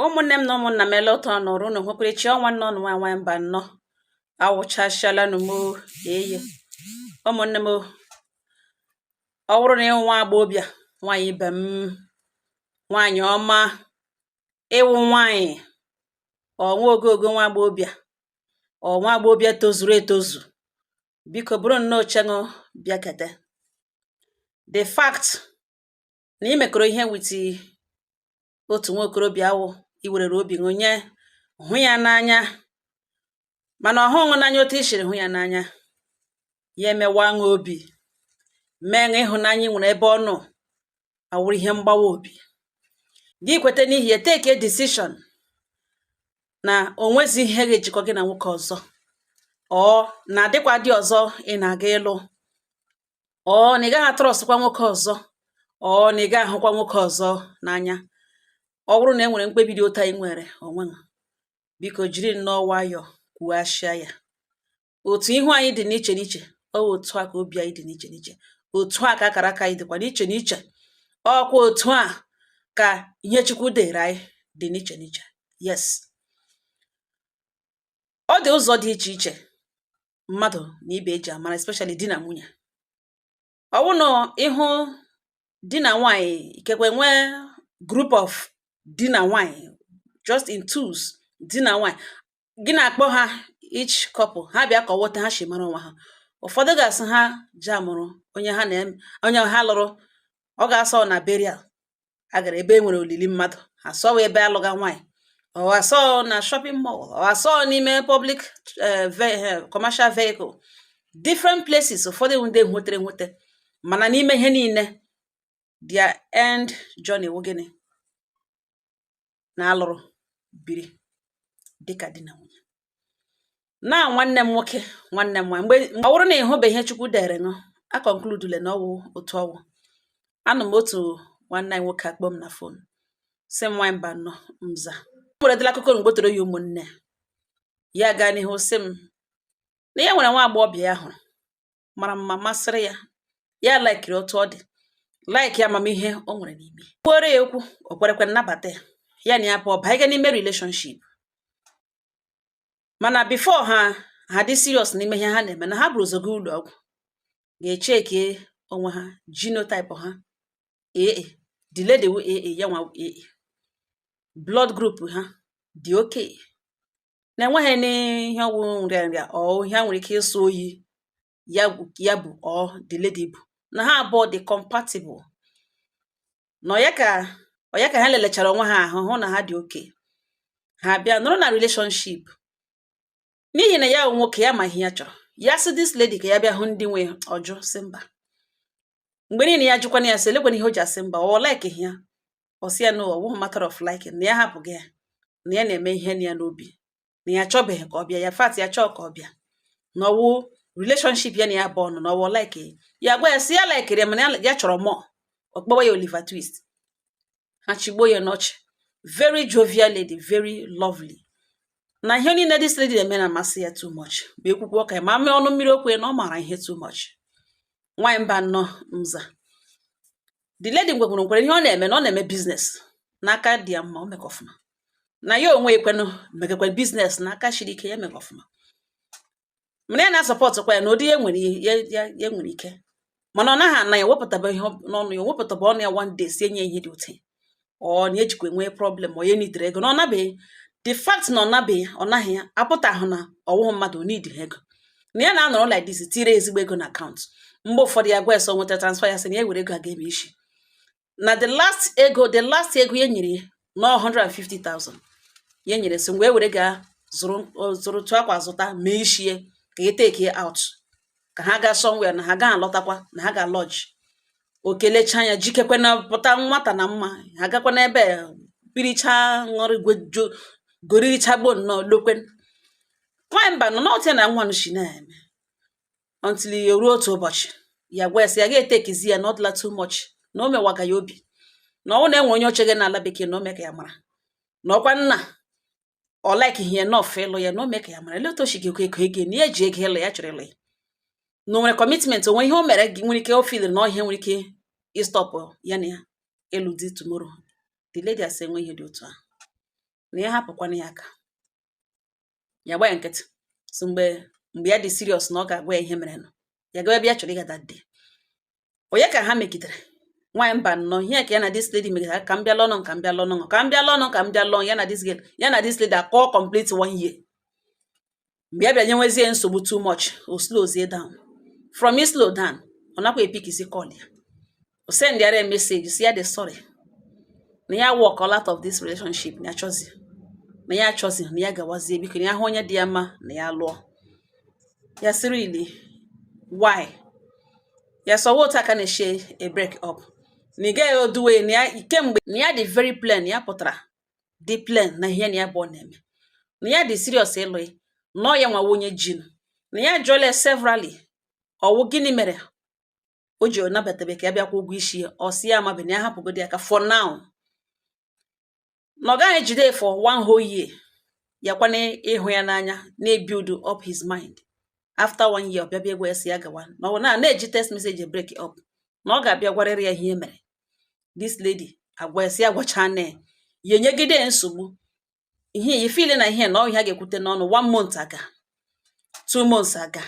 Ụmụnne m na ụmụnna m, ele ụtọ nọrọ unu hụkwere ọnwa nnọọ nwa nwa mba nnọọ awụchasịala nụ m eye. Ụmụnne m, ọ bụrụ na ịwụ nwa agbọghọbịa, nwaanyị ibe m, nwaanyị ọma, ịwụ nwaanyị ọ nwa ogogo, nwa agbọghọbịa, ọ nwa agbọghọbịa tozuru etozu, biko bụrụ nnọọ oche ṅụ bịa kete. The fact na ị mekọrọ ihe with otu nwa okorobịa awụ i werere obi ṅụ nye hụ ya n'anya, mana ọ hụghị n'anya otu i siri hụ ya n'anya, ya emewa ṅụ obi, mee ṅụ ịhụnanya ị nwere ebe ọ nọ awụrụ ihe mgbawa obi gị, kweta n'ihi ya, take a decision na o nwezi ihe ga-ejikọ gị na nwoke ọzọ, ọ na-adịkwa dị ọzọ ị na-aga ịlụ, ọ na ị gaghị atrustkwa nwoke ọzọ, ọ na ị gaghị ahụkwa nwoke ọzọ n'anya. Ọ bụrụ na e nwere mkpebi dị otu anyị nwere onwe m, biko jiri nnọọ nwayọọ kwughashịa ya. Otu ihu anyị dị n'iche n'iche, ọ otu a ka obi anyị dị n'iche n'iche, otu a ka akara aka anyị dịkwa n'iche n'iche, ọkwa otu a ka ihe Chukwu dere anyị dị n'iche n'iche. Yes, ọ dị ụzọ dị iche iche mmadụ na ibe eji amara, especially di na nwunye. Ọ bụrụ na ịhụ di na nwaanyị, ikekwe nwee group of di na nwaanyị, just in twos, di na nwaanyị, gị na-akpọ ha each couple, ha bịa kọwata ha si mara onwe ha. Ụfọdụ ga-asị ha jamụrụ onye ha na onye ha lụrụ, ọ ga-asọ na burial a gara, ebe e nwere olili mmadụ, asọwa ebe alụga nwaanyị, ọ asọ na shopping mall, ọ asọ n'ime public commercial vehicle, different places. Ụfọdụ ndị nwetere nwete, mana n'ime ihe niile, their end journey wụ gịnị? Na alụrụ biri dịka di na nwunye. Na nwanne m nwoke, nwanne m nwaanyị, mgbe ọ bụrụ na ị hụbeghị ihe Chukwu dere ṅụ, a conclude na ọwụ otu ọwụ. Anụ m otu nwanne anyị nwoke akpọ m na phone, sị m, "Nwaanyị mba nnọọ mza nwere dịla akụkọ mgbe toro ya." Ụmụnne ya gaa n'ihu sị m na ya nwere nwa agbọghọbịa ya hụrụ mara mma, masịrị ya, ya likeiri otu ọ dị, like amamihe o nwere n'ime kwuore ya okwu, o kwerekwe nnabata ya, ya na ya pụọ banye n'ime relationship. Mana before ha dị serious n'ime ihe ha na-eme, na ha buru ụzọ gaa ụlọ ọgwụ ga-echecki onwe ha, genotype ha AA, the lady wụ AA, ya nwa AA, blood group ha dị okay, na enweghị n'ihe ọgwụ nrịanrịa ọ ihe ha nwere ike ịsụ oyi ya bụ ya bụ ọ the lady bụ na ha abụọ dị compatible. Na ọ ya ka ha lelechara onwe ha ahụ, hụ na ha dị okay, ha bịa nọrọ na relationship. N'ihi na ya wụ nwoke, ya ma ihe ya chọrọ, ya sị this lady ka ya bịa hụ ndị nwe ọjụ, sị mba. Mgbe niile ya jụkwana ya sị elekwana ihe o ji asị mba, ọ like ya? Ọ sị ya no, ọ wụghị matter of liking, na ya hapụ gị ya, na ya na-eme ihe na ya n'obi, na ya achọbeghị ka ọ bịa ya fat, ya chọọ ka ọ bịa na ọwụ relationship ya na ya bụ ọnụ na ọwụ like ya. Gwa ya sị ya likeiri ya, mana ya chọrọ more. Ọ kpọwa ya Oliver Twist, ha chigbuo ya n'ọchị. Very jovial lady, very lovely. Na ihe niile this lady na-eme na-amasị ya too much, ma ekwukwu ọka ya, ma mee ọnụ mmiri okwu ya, na ọ maara ihe too much. Nwaanyị mba nnọọ mza, the lady ngwekwuru nkwere ihe ọ na-eme, na ọ na-eme business n'aka dị ya mma, o mekọ ọfụma, na ya onwe ekwenụ mekekwe business n'aka shiri ike, ya mekọ ọfụma, mana ya na-asupportkwa ya na ụdị ya nwere ya ya ya nwere ike, mana ọ naghị ana ya wepụtaba ihe n'ọnụ ya, wepụtaba ọnụ ya one day si enye ihe dị otu ọ na ejikwa enwee problem, ọ ya nidere ego na ọ nabeghị. The fact na ọ nabeghị, ọ naghị ya apụtahụ na ọwụghị mmadụ need ego, na ya na-anọrọ like this, tire ezigbo ego na account. Mgbe ụfọdụ ya gwa eso nweta transfer, ya sị na ya were ego a ga-eme isi na the last ego, the last ego ya nyere ya na 150,000 ya nyere, sị wee were gaa zụrụ zụrụ tụ akwa, zụta mee ishie ka e take out, ka ha gaa somewhere, na ha gaa alọtakwa, na ha ga lodge. O kelechaa ya, jikekwe na pụta nwata na mma, ha gakwa n'ebe pirichaa ṅụrị gwejo goririchagbo nnọọ lokwe. Nwaanyị mba nọ n'otu ya na nwa shi na-eme until ya ruo otu ụbọchị, ya gwa ya sị ya ga-etekizi ya na ọ dịla too much, na o mewaga ya obi, na ọ na enwe onye oche gị n'ala bekee, na o mee ka ya mara na ọkwa nna ọ like ihe enough ịlụ ya, na o mee ka ya mara ele otu o si ga-ekwe ego ego na ya eji ego ịlụ ya, chọrọ ịlụ ya, na o nwere commitment, o nwere ihe o mere gị nwere ike o feel na ihe nwere ike ịstop ya na ya ịlụ di tomorrow. The lady asị enwe ihe dị otu ahụ. Na ya hapụkwana ya aka, ya gba ya nkịtị. So mgbe ya dị serious na ọ ga-agwa ya ihe mere nụ, ya gawa ebe ya chọrọ ịga that day. Onye ka ha megidere? Nwaanyị mba nnọọ, ihe ka ya na this lady megidere, ka m bịa lụọ, ka m bịa lụọ, ka m bịa lụọ, ka m bịa lụọ. Ya na this girl, ya na this lady akọ complete one year. Mgbe ya bịa nyewezie nsogbu too much, o slowzie down. From i slow down, ọ nakwa epikisi call ya. O send yara ya message, si ya dị sorry, na ya walk all out of this relationship, na ya chọzi, na ya achọzi, na ya gawazie, biko, na ya hụ onye dị ya mma na ya lụọ. Ya sịrị, "Really, why?" Ya sọwa otu aka na-eshe a break up, na ị gaghị oduwe na ya kemgbe, na ya dị very plain, ya pụtara dị plain na ihe na ya bụ ọ na-eme, na ya dị serious ịlụ ya, na ọ ya nwawa onye jinu, na ya jụọla ya severally, ọwụ gịnị mere o ji nabatabe ka ya bịakwa ụgwọ isi ya. Ọ sị ya amabe, na ya hapụgodi ya ka for now, na ọ gaghị ejide ya for one whole year, ya kwana ịhụ ya n'anya na-ebuild up his mind. After one year, ọ bịa bịa gwa ya sị ya gawa, na ọ na na-eji text message break up, na ọ ga-abịa gwarịrị ya ihe mere. This lady agwa ya sị ya gwacha na ya, ya enyegide ya nsogbu ihe ya feel na ihe na ọ ihe a ga-ekwute n'ọnụ. One month aga, 2 months aga,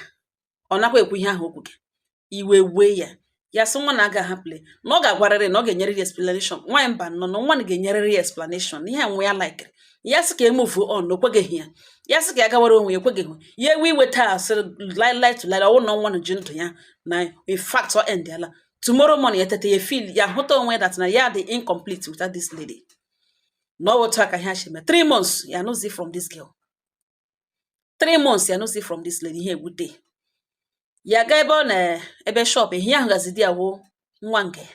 ọ nakwa ekwu ihe ahụ okwu gị. Iwe wee ya. Ya sị nwa na aga ahapụle, na ọ ga-agwarịrị, na ọ ga-enyerịrị explanation. Nwaanyị mba nọ na nwa na ga-enyerịrị ya explanation ihe a nwa ya likere. Ya sị ka emove on, na okweghị ya. Ya sị ka ya gawara onwe ya, ekweghị ya. Ewe iwe taa, sịrị lie lie to lie, ọwụ na nwa na ji ndụ ya na in fact ọ endiala. Tomorrow morning, ya tete, ya feel, ya hụta onwe ya that na ya dị incomplete without this lady, na ọ otu aka ihe a si eme. 3 months, ya no see from this girl. 3 months, ya no see from this lady. Ihe ewute ya. Gaa ebe ọ na ebe shop ihe ahụ gazi di ya wụ nwa nke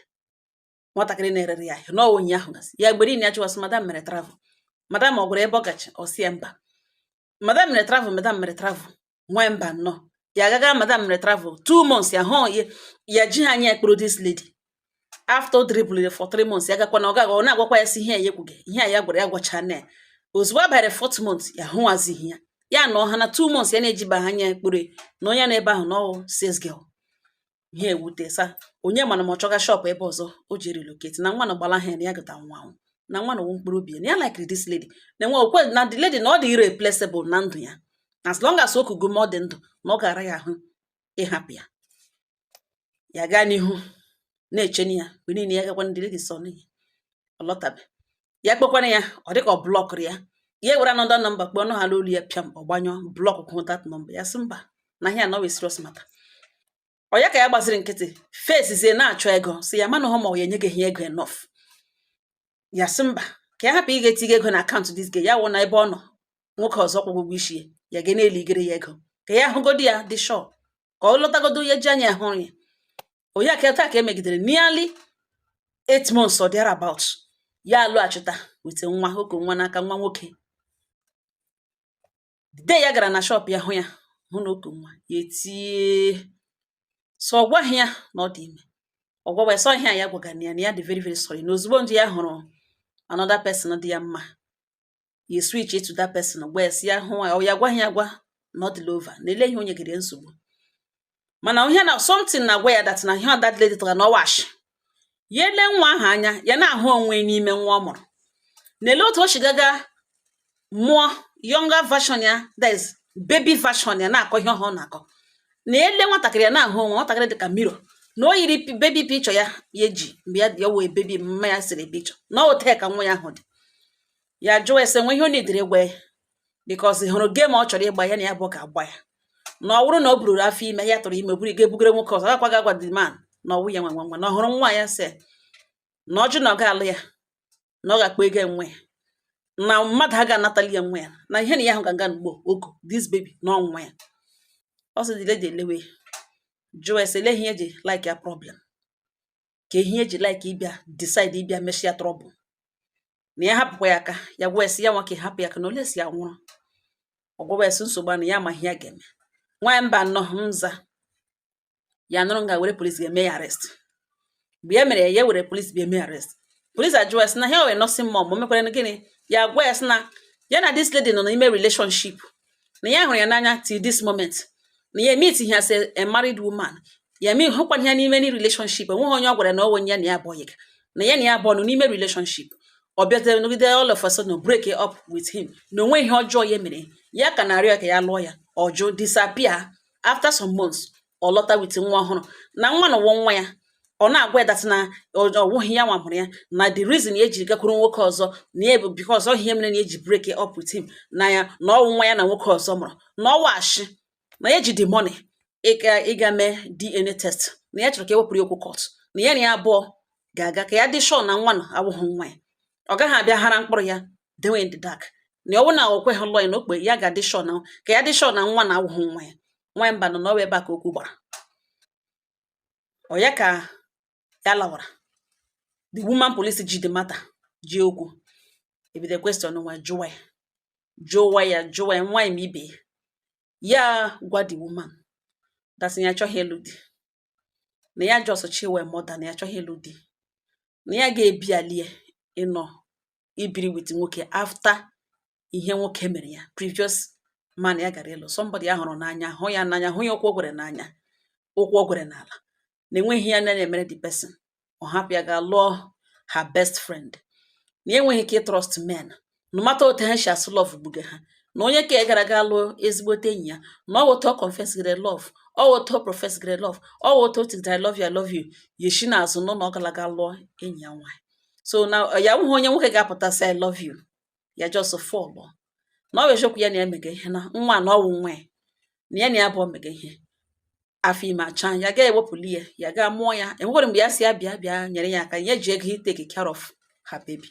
nwatakịrị na-erere ya ahịa n'ọwụ onye ahụ gazi ya. Mgbe niile ya chụwasị, "Madam mere travel, madam ọ gwara ebe ọ gacha?" Ọ sị ya mba. "Madam mere travel, madam mere travel." Nwa mba nnọọ, ya agaga, "Madam mere travel." 2 months, ya hụ ya, ya ji ha anya ekporo this lady. After dribbled for 3 months, ya gakwa na ọ gaghị, ọ na-agwakwa ya sị ihe ya ekwughị, ihe a ya gwara ya gwacha na ya. Ozugbo a banyere fourth month, ya hụwazighị ya. Ya nọ ha na 2 months, ya na-ejiba anya ekpere na onye nọ ebe ahụ na ọwụ sales girl. Ihe ewute sa onye mana ma ọ chọga shop ebe ọzọ o ji relocate, na nwa na gbala ha, na ya gụta nwa ahụ, na nwa na nwu mkpụrụ obi ya, na ya likiri this lady, na nwe okwe na the lady, na ọ dị irreplaceable na ndụ ya. As long as okugo ma ọ dị ndụ, na ọ ga-ara ya ahụ ịhapụ ya. Ya gaa n'ihu na-echeni ya mgbe niile. Ya gakwa, ndị lady sọ n'ihi ọ lọtabe. Ya kpekwana ya, ọ dịka ọ blockụrụ ya. Ya ewere another number kpọọ ọnụ ha olu ya, pịam, ọ gbanyụọ, block kwụ that number. Ya sị mba, na ihe a na serious matter. Ọ ya ka ya gbaziri nkịtị fesizie na-achọ ego, si ya mana hụ ma ọ ya enyeghị ya ego enough. Ya sị mba, ka ya hapụ ịga etiga ego na akaụntụ this girl. Ya wụ na ebe ọ nọ nwoke ọzọ kwụrụ ụgwọ isi ya, ya ga na-eligere ya ego, ka ya hụgodo ya dị sure, ka ọ lọtagodo ya ji anya ya hụrụ ya. Onye aka taa ka emegidere nearly 8 months or thereabout, ya alụghachita wete nwa oke nwa n'aka nwa nwoke. The day ya gara na shop ya hụ ya, hụ na oke nwa, ya etie so. Ọ gwaghị ya na ọ dị ime. Ọ gwawa ya sọ ihe a ya gwagana ya, na ya dị very very sorry, na ozugbo ndị ya hụrụ another person dị ya mma, ya switch to that person. Gwa ya si ya hụ ya, ọ ya gwaghị ya gwa na ọ dịla over, na ele ihe o nyegere ya nsogbu. Mana ihe na something na-agwa ya that na ihe that lady tara na ọwashi ya ele nwa ahụ anya, ya na-ahụ onwe n'ime nwa ọ mụrụ, na-ele otu o si gaga mụọ younger version ya, that is baby version ya, na-akọ ihe ọhụrụ ọ na-akọ, na ele nwatakịrị ya na-ahụ onwe nwatakịrị dịka mirror, na o yiri baby picture ya, ya eji mgbe ya ya wee baby mma ya sere picture, na o tee ka nwa ya ahụ dị. Ya jụọ ese nwe ihe ọ na-edere gwa ya, because hụrụ game ọ chọrọ ịgba ya na ya bụ ga-agba ya, na ọ bụrụ na o bururu afọ ime ya tụrụ ime buru ga-ebugere nwoke ọzọ, gakwa ga gwa the man na ọwụ ya nwe nwa nwa, na ọ hụrụ nwa ya sị na ọjụ na ọ ga-alụ ya, na ọ ga-akpọ ego enwe ya, na mmadụ a ga-anatali ya nwa ya, na ihe na ya ahụ ga-aga n'ugbo oko this baby na ọnwa ya. Ọ sị the lady elewe, jụọ ese ele ihe eji like ya problem, ka ihe eji like ịbịa decide ịbịa meshia trouble, na ya hapụkwa ya aka. Ya gwa esi ya nwoke hapụ ya aka, na ole si ya nwụrụ. Ọ gwawa esi nsogbu a, na ya amaghị ya ga-eme. Nwaanyị mba nnọọ nza ya nụrụ nga were police ga-eme ya arrest. Mgbe ya mere ya were police bịa eme arrest, police ajụwa ya sị na ya were nursing mom, o mekwara na gịnị. Ya gwa ya sị na ya na this lady nọ n'ime relationship, na ya hụrụ ya n'anya till this moment, na ya meet him as a married woman, ya me hụkwana ya n'ime any relationship. Enweghị onye ọ gwara na ọ onye ya na ya abụọ yiga, na ya na ya abụọ nọ n'ime relationship. Ọ bịatere nọgide, all of a sudden break up with him, na onwe ihe ọjọọ ya mere ya ka na-arịọ ka ya lụọ ya. Ọ jụ, disappear. After some months, ọ lọta with nwa ọhụrụ, na nwa na ụwọ nwa ya. Ọ na-agwa ya that na ọ wụghị ya nwa mụrụ ya, na the reason ya ejiri gakwuru nwoke ọzọ na ya bụ because ọ ihe mere na eji break up with him, na ya na ọwụ nwa ya na nwoke ọzọ mụrụ, na ọwa ashị, na ya ji the money ịga mee DNA test, na ya chọrọ ka ewepụrụ ya okwu court, na ya na ya abụọ ga-aga ka ya dị sure na nwa na awụghị nwa ya. Ọ gaghị abịa hara mkpụrụ ya dewe in the dark, na ọ bụrụ na o kweghị lụọ ya na okpe ya ga-adị sure na ka ya dị sure na nwa na awụghị nwa ya. Nwa ya mba nọ n'ọwa ebe a ka okwu gbara. Ọ ya ka ya lawara. The woman police ji the matter ji okwu ebido question nwa, jụwa ya, jụwa ya, jụwa ya nwaanyị ma ibe ya. Gwa the woman that ya achọghị ịlụ di, na ya just chiwe mother, na ya achọghị ịlụ di, na ya ga-ebi alie ịnọ ibiri with nwoke after ihe nwoke mere ya, previous man ya gara ịlụ, somebody ya hụrụ n'anya, hụ ya n'anya, hụ ya ụkwụ o gwere n'anya, ụkwụ o gwere n'ala, na enweghị ya na-emere the person. Ọ hapụ ya ga lụọ her best friend, na enweghị ike trust men, no matter otu ha si asụ love gbuge ha, na onye ka gara aga lụọ ezigbote enyi ya, na ọ wụ otu ọ confess gere love, ọ wụ otu ọ profess gere love, ọ wụ otu o tigidere "I love you, I love you", ya esi n'azụ nọ na ọ gara aga lụọ enyi ya nwaanyị. So na ya nwụghị onye nwoke ga-apụta sị "I love you", ya just fall, na ọ bụ eziokwu ya na ya mega ihe na nwa na ọwụ nwa ya, na ya na ya bụ mega ihe, afọ ime acha ya ga-ewepụli ya, ya ga mụọ ya. Enwekwara mgbe ya si ya bịa bịa nyere ya aka, ya ji ego take care of her baby.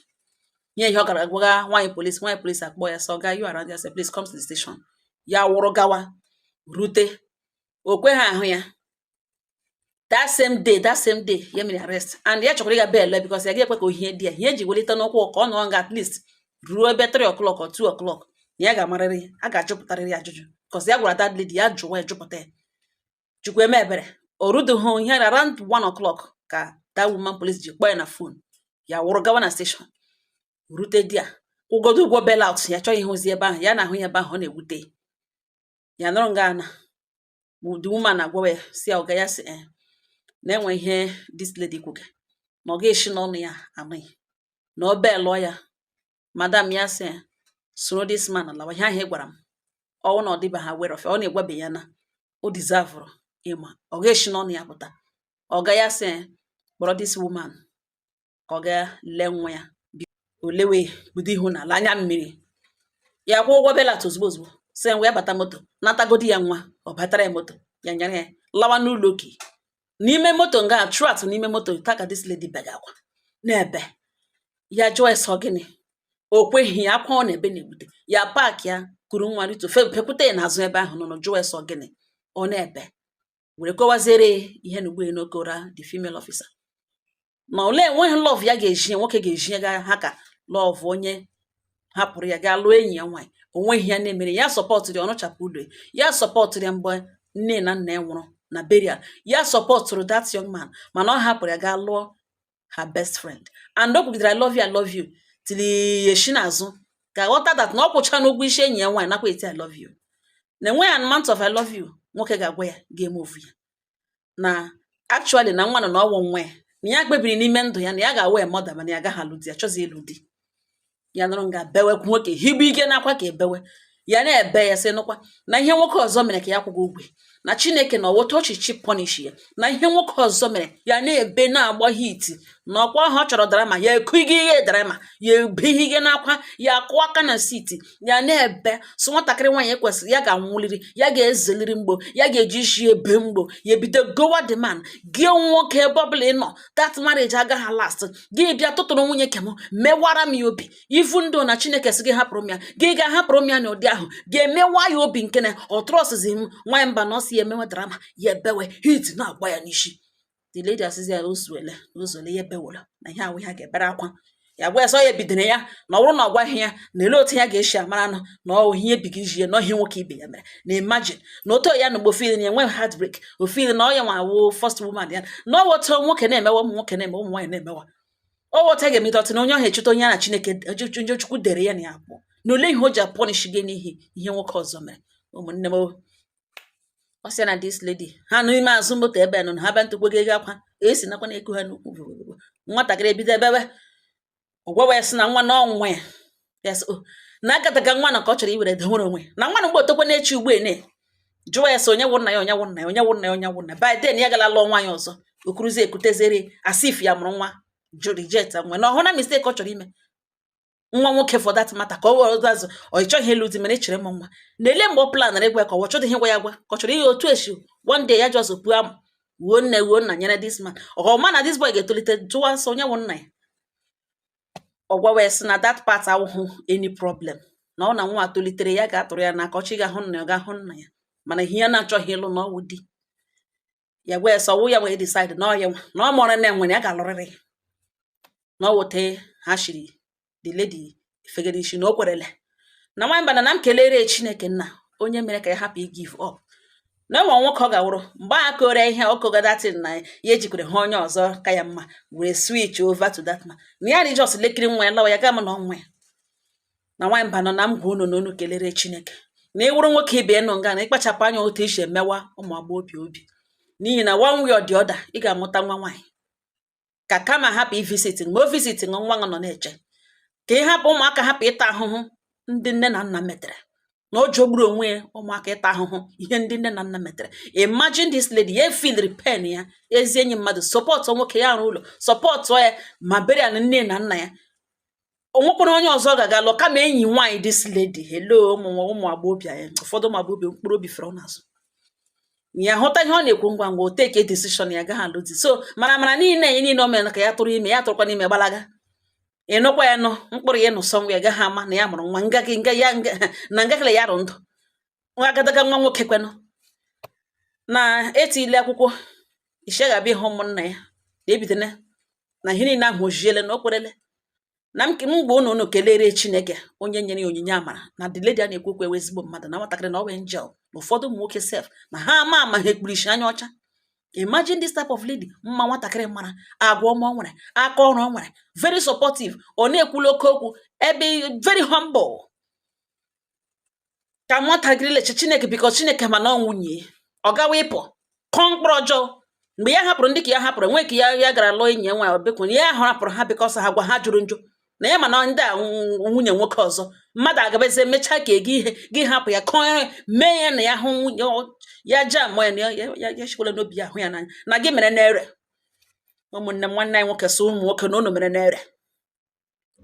Nye ihe ọ gara gwaga nwaanyị police, nwaanyị police akpọ ya sọ ga you around ya, say please come to the station. Ya wụrụ gawa rute, o kweghị ahụ ya. That same day, that same day ya mere arrest, and ya chọkwara ịga bail because ya ga-ekwe ka ohie dị ya ihe eji welite n'ụkwụ ka ọ nọrọ nga at least ruo ebe 3 o'clock or 2 o'clock, na ya ga-amarịrị, a ga-ajụpụtarịrị ya ajụjụ, because ya gwara that lady ya jụwa ya, jụpụta ya. Chukwu eme ebere, o rudughị ihe around 1 o'clock ka that woman police ji kpọọ ya na phone. Ya wụrụ gawa na station, rute di a, kwụgodo ụgwọ bail out. Ya chọghị ịhụzi ebe ahụ, ya na-ahụ ya ebe ahụ, ọ na-ewute ya. Nọrọ nga na the woman na-agwawa ya si ya ọga ya si eh na enwe ihe this lady kwuga, na ọ ga-esi n'ọnụ ya anụghị na ọ belụọ ya. Madam, ya sị soro this man lawa. Ihe ahụ ị gwara m, ọwụ na ọ dịba ha were ofe ọ na-egwabe ya na o deserve ịma ọ ga-esi n'ọnụ ya pụta. Ọga ya sị kpọrọ this woman ka ọ gaa lee nwa ya olewe budo ihu n'ala, anya mmiri. Ya kwụọ ụgwọ bail out ozugbo ozugbo, sị ngwa ya bata moto natagodi ya nwa. Ọ batara ya moto, ya nyara ya lawa n'ụlọ oke. N'ime moto nga throughout, n'ime moto taa ka this lady bega akwa na-ebe. Ya jụọ ya sọ gịnị, o kweghị ya. Akwa ọ na-ebe na-egbute ya. Park ya, kuru nwa rito, fekwute ya n'azụ ebe ahụ nọ, jụọ ya sọ gịnị ọ na-ebe, were kọwaziere ihe na ugbu n'okora the female officer na ole enweghị love ya ga-eji nwoke ga-eji ga ha ka love onye hapụrụ ya gaa lụọ enyi ya nwaanyị. Onweghị ya na-emere ya, supportụrụ ya, ọnụchapụ ụlọ ya, supportụrụ ya mgbe nne na nna ya nwụrụ na burial ya, supportụrụ that young man, mana ọ hapụrụ ya gaa lụọ her best friend, and o kwugidere "I love you, I love you" till ya esi n'azụ ka ghọta that na ọ kwụcha n'ụgwọ isi enyi ya nwaanyị nakwa eti "I love you", na enweghị amount of "I love you" nwoke ga-agwa ya ga-eme ovu ya, na actually na nwa nọ na ọwụ nwa ya, na ya kpebiri n'ime ndụ ya na ya ga-awa mother, mana ya agaghị alụ di ya, chọzi ịlụ di. Ya nụrụ nga bewekwu, nwoke higbu ike n'akwa ka ebewe ya na-ebe. Ya sị nụkwa na ihe nwoke ọzọ mere ka ya kwụgị ụgwọ na Chineke na ọwụta ọchịchị punish ya, na ihe nwoke ọzọ mere ya na-ebe na-agba hit na ọkwa ahụ ọ chọrọ drama, ya ekughị ihe drama, ya ebeghị ihe n'akwa, ya akụọ aka na seat ya na-ebe. So nwatakịrị nwaanyị ekwesịrị ya ga-anwụliri, ya ga-ezeliri mgbo, ya ga-eji isi ebe mgbo ya ebido gowa the man. Gị nwoke, ebe ọbụla ị nọ, that marriage agaghị last. Gị bịa tụtụrụ nwunye kem, mewara m ya obi ifu ndụ na Chineke sị gị hapụrụ m ya, gị ga-ahapụrụ m ya n'ụdị ahụ ga-emewa ya obi nke na ọ trustzi m. Nwaanyị mba na ọ sị ya emewe drama, ya ebewe, hit na-agba ya n'isi. The lady asịzi ya ozuele ozuele, ya ebewolo na ihe ahụ ya ga-ebere akwa. Ya gwa ya sọ ya bidoro ya na ọ bụrụ na ọ gwaghị ya na ele otu ya ga-esi amara nụ na ọ ihe ebighị iji ya na ihe nwoke ibe ya mere, na imagine na otu ya na mgbe ofili na enwe heartbreak, ofili na ọ ya nwa wụ first woman ya, na ọ otu nwoke na-emewa, ụmụ nwoke na-emewa, ụmụ nwaanyị na-emewa, ọ otu a ga-emete ọtụ na onye ahụ echeta onye ya na Chineke onye Chukwu dere ya na ya abụọ, na ole ihe o ji apunish gị n'ihi ihe nwoke ọzọ mere. Ụmụnne m, ọ sị na this lady ha n'ime azụ moto ebe nọ na ha bịa ntụkwu ego akwa esi nakwa na-eku ha n'ukwu. Nwatakịrị ebido ebewe. Ọ gwawa ya sị na nwa na ọnwa ya, ya sị o na agadaga nwa na ka ọ chọrọ iwere dowere onwe na nwa na mgbe otokwe na-echi ugbu ene. Jụwa ya sị onye wụ nna ya, onye wụ nna ya, onye wụ nna ya, onye wụ nna ya. By then ya gala lụọ nwaanyị ọzọ, okuruzie ekutezere as if ya mụrụ nwa, jụ reject nwa na ọhụ na mistake ọ chọrọ ime nwa nwoke. For that matter, ka ọ were azụ ọ chọghị ịlụ di, mana echere m nwa na-ele mgbe ọ planara ịgwa ya ka ọ chọdịghị ịgwa ya, gwa ka ọ chọrọ ihe otu esi. One day ya just puo amụ, wuo nne, wuo nna, nyere this man. Ọ ma na this boy ga-etolite jụwa sị onye wụ nna ya. Ọ gwawa ya sị na that part awụhụ any problem, na ọ na nwa tolitere ya ga-atụrụ ya n'aka ọchị, ga-ahụ nna ya, ọ ga-ahụ nna ya. Mana ihe ya na-achọghị ịlụ na ọwụ di ya. Gwa ya sị ọwụ ya wee decide na ọ ya nwa na ọ mụrụ nne nwere ya ga-alụrịrị na ọ wote ha shiri. The lady fegere isi na o kwerele na nwaanyị bana na m kelere Chineke nna onye mere ka ya hapụ give up, na enwe nwoke ọ ga-awụrụ mgbe a kore ihe okogodatin na ya ejikwere ha onye ọzọ ka ya mma were switch over to that man, na ya just lekiri nwa ya lawa ya gaa m na ọnwa ya. Na nwaanyị mba nọ na m gwa unu na unu kelere Chineke na ịwụrụ nwoke ibe nọ nga na ịkpachapụ anya otu esi emewa ụmụ agbọghọbịa obi, n'ihi na one way or the other ị ga-amụta nwa nwaanyị ka kama hapụ ivisit ma o visit nwa nọ na-eche ka ị hapụ ụmụaka, hapụ ịta ahụhụ ndị nne na nna metere na o jogburu onwe ya, ụmụaka ịta ahụhụ ihe ndị nne na nna metere. Imagine this lady, ya feel pain ya, ezi enyi mmadụ support nwoke ya arụ ụlọ, support ya ma bere ya na nne na nna ya. O nwekwara onye ọzọ ga-aga lụọ kama enyi nwaanyị this lady. Hello, ụmụ agbọghọbịa ya, ụfọdụ ụmụ agbọghọbịa mkpụrụ obi fere n'azụ ya hụta ihe ọ na-ekwu ngwa ngwa, o take decision ya gaghị alụ di. So mara mara niile ya niile o mere ka ya tụrụ ime, ya tụrụkwa n'ime gbalaga. Ịnụkwa ya nụ mkpụrụ ya nụ sọ ya gaghị ama na ya mụrụ nwa nga gị nga ya nga na ngakele ya rụ ndụ nwa agadaga nwa nwoke kwenụ na etile akwụkwọ ishe ga-abịa ịhụ ụmụnna ya na ebidone na ihe niile ahụ ojiele na o kwerele na m mgbe unu kelere Chineke onye nyere ya onyinye amara na the lady a na-ekwu okwu ewe ezigbo mmadụ na nwatakịrị na ọ wee angel, na ụfọdụ ụmụ nwoke sef na ha ama ama ha ekpurishi anya ọcha. Imagine this type of lady, mma nwatakịrị mara agwa ọma o nwere, aka ọrụ o nwere, very supportive, ọ na-ekwula oke okwu, ebe very humble, ka nwatakịrị leche Chineke because Chineke ma na ọ nwunye ọ gawa ịpụ kọọ mkpụrụ ọjọọ. Mgbe ya hapụrụ ndị ka ya hapụrụ enwe ka ya gara lụọ enyi ya nwaanyị obekwu ya hapụrụ ha because ha gwa ha jụrụ njụ na ya, mana ndị a nwunye nwoke ọzọ mmadụ agabezie mechaa ka ego ihe gị hapụ ya kọọ mee ya na ya hụ nwunye ya ja mụọ ya na ya ya ya chikwala n'obi ya hụ ya n'anya na gị mere n'ere. Ụmụnne m, nwanne anyị nwoke so ụmụ nwoke na unu mere n'ere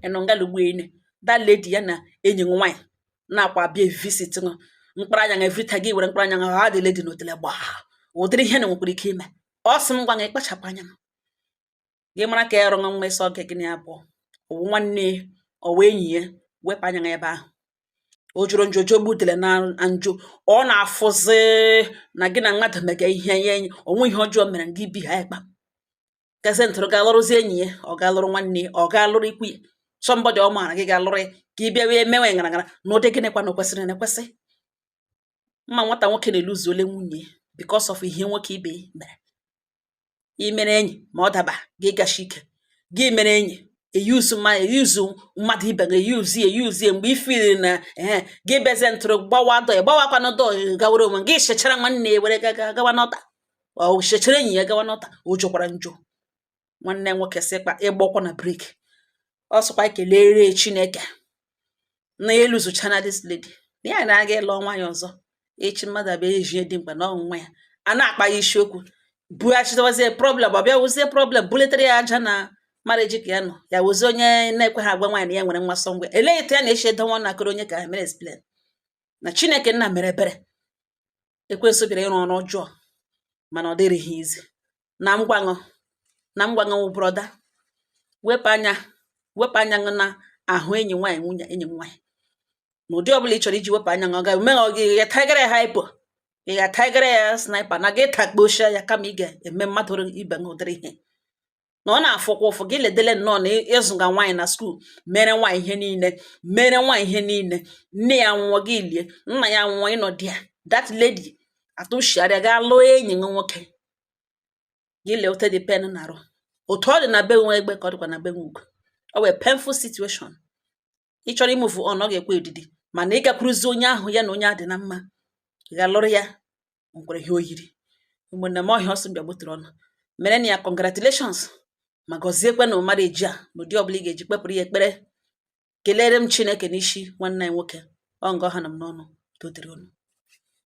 ịnụ ngalugbu ene. That lady ya na enyi nwaanyị na-akwa abịa visit ṅụ mkpụrụ anya ṅa every time gị were mkpụrụ anya ṅa ha. The lady n'otele gbaa ụdịrị ihe na nwekwara ike ime. Ọ sị m gwa gị kpachapụ anya gị mara ka ịrụ nwa ịsọ gị gịnị abụọ ọwụ nwanne ọwụ enyi ya, wepụ anya ebe ahụ. O jụrụ njọ jọgbudere na njọ ọ na-afụzi na gị na mmadụ mega ihe ya enyi onwe ihe ọjọọ mere gị bi ha ekpa gazi ntụrụ ga lụrụzi enyi ya, ọ ga lụrụ nwanne ya, ọ ga lụrụ ikwu ya, somebody ọ maara gị ga-alụrụ ya ka ị bịa wee mewe ngara ngara na ụdị gịnịkwa na o kwesịrị na ekwesị mma. Nwata nwoke na-eluzuole nwunye because of ihe nwoke ibe mere. Imere enyi ma ọ daba gị gashi ike gị mere enyi eyuzu ma eyuzu mmadụ ibe gị eyuzu eyuzu mgbe i feeliri na ee gị bezie ntụrụ gbawa dọ gbawakwanụ dọ gawara onwe gị, chechara nwanne ya were gaga gawa n'ọta, ọ chechere enyi ya gawa n'ọta. O jọkwara njọ. Nwanne nwoke sị kpa ịgbọkwa na break ọ sịkwa kelere Chineke na eluzuchana this lady na ya na-aga ịlụ nwaanyị ọzọ echi mmadụ abịa ejie dị mkpa na ọnwụnwa ya a na-akpa ya isiokwu bughachitawazie problem, ọ bịa wụzie problem bulitere ya aja na marriage ka ya nọ ya wụzie onye na-ekwe ha agwa nwaanyị na ya nwere nwa sọngwe. Elee etu ya na-eche edowe na akụrụ onye ka ha mere explain na Chineke nna mere ebere. Ekwensu bịara ịrụ ọrụ ọjọọ mana ọ dịrịghị izi na ngwaṅụ na ngwaṅụ. Brother, wepụ anya, wepụ anya ṅụ na ahụ enyi nwaanyị, nwunye enyi nwaanyị n'ụdị ọbụla ị chọrọ iji wepụ anya ṅụ, ọ ga-eme gị ga-etagara ya hypo, ị ga-atagara ya sniper na gị takpochia ya kama ị ga-eme mmadụ ibe ṅụ ụdịrị ihe na ọ na-afụkwa ụfụ. Gị ledele nnọọ na ịzụga nwaanyị na school, mere nwaanyị ihe niile, mere nwaanyị ihe niile, nne ya nwụọ gị lie, nna ya nwụọ, ịnọ di ya. That lady atụshigharịa gaa lụọ enyi gị nwoke. Gị lee ote dị pen na-arụ otu ọ dị na be nwe egbe ka ọ dịkwa na be nwe ugo. Ọ wee painful situation. Ị chọrọ imove on, ọ ga-ekwe edidi, mana ị gakwuruzi onye ahụ ya na onye a dị na mma ga lụrụ ya nwekwara ihe o yiri. Ụmụnne m, ọhịa ọsọ bịa gbutere ọnụ mere na ya. Congratulations. Ma gọziekwe na marriage a n'ụdị ọbụla ị ga-eji kpepụrụ ya ekpere. Kelere m Chineke n'isi nwanne anyị nwoke. Ọ nga ọha na m n'ọnụ. Totiri unu.